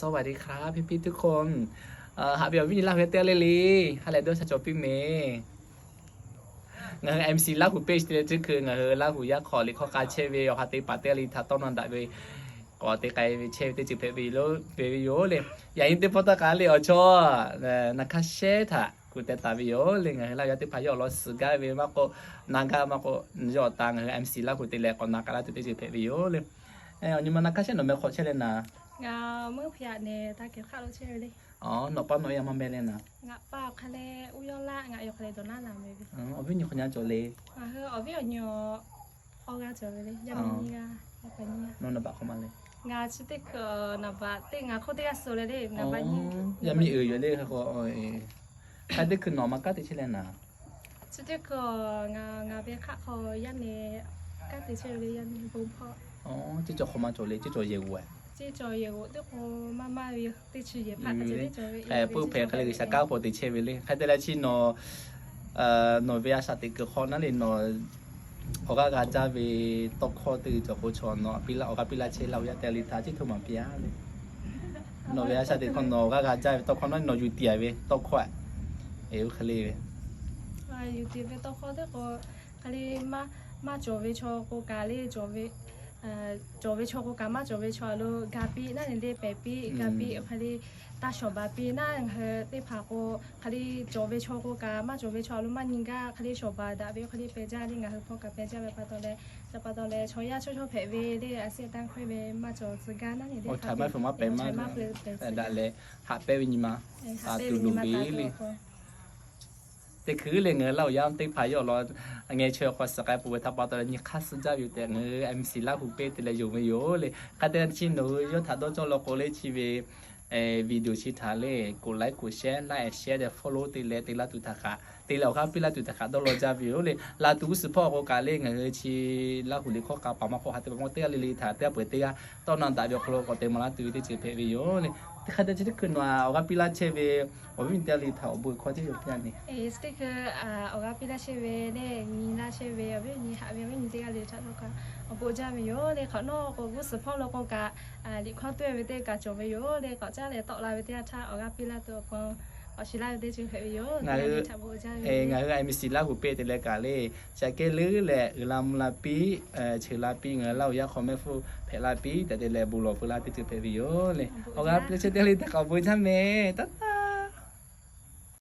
สวัสดีครับพี่ๆทุกคน Haꞈ ve awˬ viˉ nyi Laˇ huˍ yaˇ teˇ g'aˇ le le, ha lehˬ dawˇ sha cawˬ piˇ mehˍ. Ngaˬ hui MC Laˇ huˍ เพจ te leh teˇ hkui ngaˬ hui Laˇ huˍ yaˇ hk'aw liꞈ hkawˇ k'a chehˇ ve awˬ ha teˇ paˍ teˇ g'aˇ le htaꞈ tawˇ na daꞈ ve k'awꞈ te k'ai ve chehˇ ve teˇ ceuˬ hpehꞈ ve yoˬ le. Yaꞈ nyi teˇ pawˆ taˇ k'a le awˬ chawˇ na hkaˇ shehˉ htaꞈ kuˬ teh taˍ ve yoˬ le. Ngaˬ hui Laˇ huˍ yaˇ teˇ hpaˍ yawˇ awˬ lawn suhˍ gaˇ ve maˇ k'oˆ, na gaˇ maˇ k'oˆ, yawˇ awˬ ta ngaˬ hui MC Laˇ huˍ te leh k'awꞈ na k'a laˇ tuˬ teˇ ceuˬ hpehꞈ ve yoˬ le. Awˬ nyi ma na hkaˇ shehˉ, nawˬ meh hk'awꞈ chehˇ leh naˍ? Nawˬ pa nawˬ e a maˇ meh leh naˍ? Awˬ viˉ nyi hk'awꞈ nyi cawˬ le? Nawˬ naˍ baꞈ hk'aw ma le? Yaˇ miˇ uiˍ yoˬ le. Hk'e k'o, hk'e teˇ hkui nawˬ ma kanˉ te chehˇ leh naˍ? Ceˇ cawˬ hk'aw ma cawˬ le, ceˇ cawˬ yehˬ g'oꞈ. Hk'e puiˉ hpehꞈ hk'e le, G'uiˬsha kanˉ hpaw te chehˇ ve le. Hk'e te leh chi nawˬ, nawˬ ve a shaꞈ teꞈ kuiˬ hk'aw naˉ le nawˬ awˬ g'aˇ g'a jaˇ ve tawˇ hkawˇ teˇ g'uiˬ cawˬ k'o, chaw nawˬ awˬ g'aˇ piˇ laˇ chehˇ, Laˇ huˍ yaˇ teˇ g'aˇ le htaꞈ ceˇ htoˇ maˍ piˇ a le. Nawˬ ve a shaꞈ teꞈ hk'aw nawˬ awˬ g'aˇ g'a jaˇ ve tawˇ hkawˇ naˉ nawˬ yuˬ tiˍ a ve tawˇ hkawˇ a, e oˇ hk'e le ve, yuˬ tiˍ ve tawˇ hkawˇ teˇ k'o, hk'e le, maˇ cawˬ ve chaw k'o kaꞈ le, cawˬ ve chaw k'o kaꞈ maˇ cawˬ ve chaw a lo ga piˇ naˉ le le pehˬ piˇ ga piˇ hk'e le, taˇ shawˍ baˬ piˇ naˉ ngaˬ hui teˇ hpaˍ k'o, hk'e le, cawˬ ve chaw k'o kaꞈ maˇ cawˬ ve chaw a lo maˇ nyi gaˇ hk'e le shawˍ baˬ daꞈ ve hk'e le pehˬ jaˇ le. Ngaˬ hui hpawˇ kaꞈ pehˬ jaˇ ve pa taw leh, ca pa taw leh chaw yaˇ chawˇ chawˇ hpehꞈ ve le, a sehˆ tanˇ hkawehˇ ve maˇ cawˬ tcuh gaˇ naˉ le le hk'a ve maˇ peuˬ daꞈ leh haꞈ pehnˇ ve nyi ma tuˬ loˍ ve le. Teˇ hkui le ngaˬ hui Laˇ huˍ yaˇ teˇ hpaˍ yawˇ awˬ lawn ngeh chaweh hk'aw suhˍ k'ai peuˬ ve htaꞈ pa taw leh nyi hk'aˇ suh jaˇ ve yoˬ tehꞈ, ngaˬ hui MC Laˇ huˍ เพจ te leh yonˍ ve yoˬ le. Hk'e te chi nawˬ hui yawˇ htaꞈ dawˇ cawˇ law k'o le chi ve video chi htaꞈ le กดไลค์ กดแชร์ like and share tehꞈ ฟอลโลว์ te leh te laˇ tuˬ htaꞈ hk'aˬ, te leh awˬ g'aˇ piˇ laˇ tuˬ htaꞈ hk'aˬ dawˇ law jaˇ ve yoˬ le. Laˬ tuˬ g'uˇ suhˍ hpawˇ k'o kaꞈ le ngaˬ hui chi Laˇ huˍ liꞈ hkawˇ k'a paˍ maˇ k'oˆ, ha te pa maˇ teˇ g'aˇ le le htaꞈ teˇ g'aˇ peuˬ teˇ g'aˇ tawˇ na daꞈ ve awˬ hk'aw lo k'awꞈ te maˍ laˇ tuˬ ve teˇ ceuˬ hpehꞈ ve yoˬ le. Teˇ hk'e te chi teˇ hkui nawˬ awˬ g'aˇ piˇ laˇ chehˇ ve awˬ viˉ nyi teˇ g'aˇ le htaꞈ awˬ bon hkawˇ teˇ yoˬ piˇ a ne. Teˇ hkui awˬ g'aˇ piˇ laˇ chehˇ ve le, nyi laˇ chehˇ ve awˬ viˉ nyi haꞈ ve awˬ viˉ nyi teˇ g'aˇ le htaꞈ htawˇ kaꞈ awˬ bon jaˇ ve yoˬ le. Hk'awꞈ nawˉ k'o g'uˇ suhˍ hpawˇ lo k'o kaꞈ liꞈ hkawˇ tawˆ e ve teˇ kaꞈ cawˬ ve yoˬ le. K'awꞈ caˉ leh tawˆ la ve teˇ yanˇ htaˇ awˬ g'aˇ piˇ laˇ tuˬ awˬ pon k'awꞈ shiˍ laˇ ve teˇ ceuˬ hpehꞈ ve yoˬ. Ngaˬ hui MC Laˇ huˍ เพจ te leh kaꞈ le, shaˍ kehˉ leuˉ leh uiˍ la mvuh la piˇ, cheuˬ la piˇ, ngaˬ hui Laˇ huˍ yaˇ hk'aw mehˆ hpfuhˇ hpehꞈ la piˇ tehꞈ te leh bon lawˬ peuˬ laˇ teˇ ceuˬ hpehꞈ ve yoˬ le. Awˬ g'aˇ piˇ laˇ chehˇ teˇ g'aˇ le htaꞈ k'awꞈ bon jaˇ mehˍ.